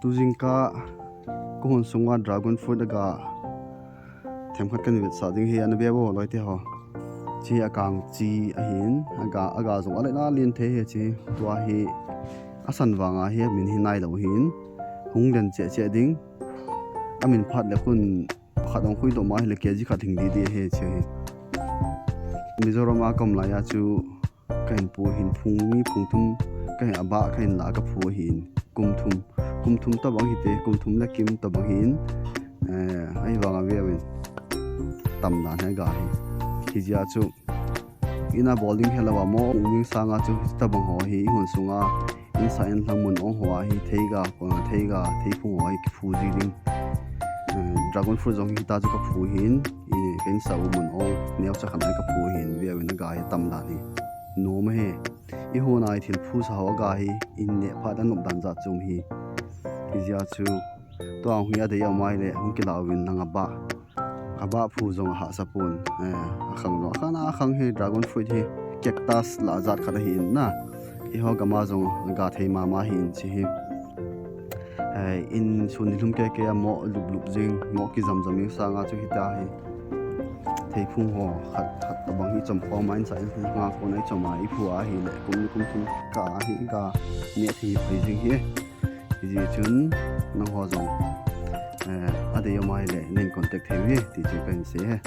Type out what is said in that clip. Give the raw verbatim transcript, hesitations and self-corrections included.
Tujingkah kahon sunga dragon fruit aga themkhat kahin vetsah ding ahi, ana ve vo loi te ho. Hiche akangchi ahin, aga, aga jong alen alen thei ahi hiche. Tua hi asan vanga hi amin hi nailou ahin. Hung len cheh cheh ding. Amin phat le khun khat hung khuidoh ma ahile kg khat hing didi ahi hiche hi. Mizoram a kaum laiya chu kahin phu ahin, phung ni phung thum kahin, abah kahin lah a kaphu ahin, kum thum, kum thum tobang hite, kum thum le kim tobang ahin, eh, ahivanga veuvin, tamdan hi aga hi. Hijeh a chu ina bol ding helou a mo ung ding sanga chu hitobang ho hi ihon sunga insah inlhang mun ong ho a hi theiga, theiga, theiphung ho hi kiphu ji ding. Eh, dragon fruit jong hita chu kaphu ahin, i, ka insah u mun ong neocha khat a kaphu ahin, veuvin aga hi tamdan hi. Nom ahi. Ihon a ithil phusa ho aga hi, in neh phat a nop dan jat chu um ahi. Hijeh a chu tua hi adei aum ahile hung kilah uvin lang, abah, abah phu jong ahahsa pon. Eh, akhang jong, akhang, akhang hi dragon fruit hi cactus lah jat khat ahin na. Eiho gam a jong aga thei mama ahin hiche hi. Eh, insun nilhum kei kei a mo lup lup jing, mo kijam jam jing sanga chu hita hi theiphung ho khat, khat tobang hi chom khom a, insah inlhang a kona ichom a iphu ahile kum ni kum thum kah a hi aga neh thei pai jing ahi. Hijeh chun nangho jong, eh, adei aum ahile neihin contact thei u ahi ti chu kahin sei ahi.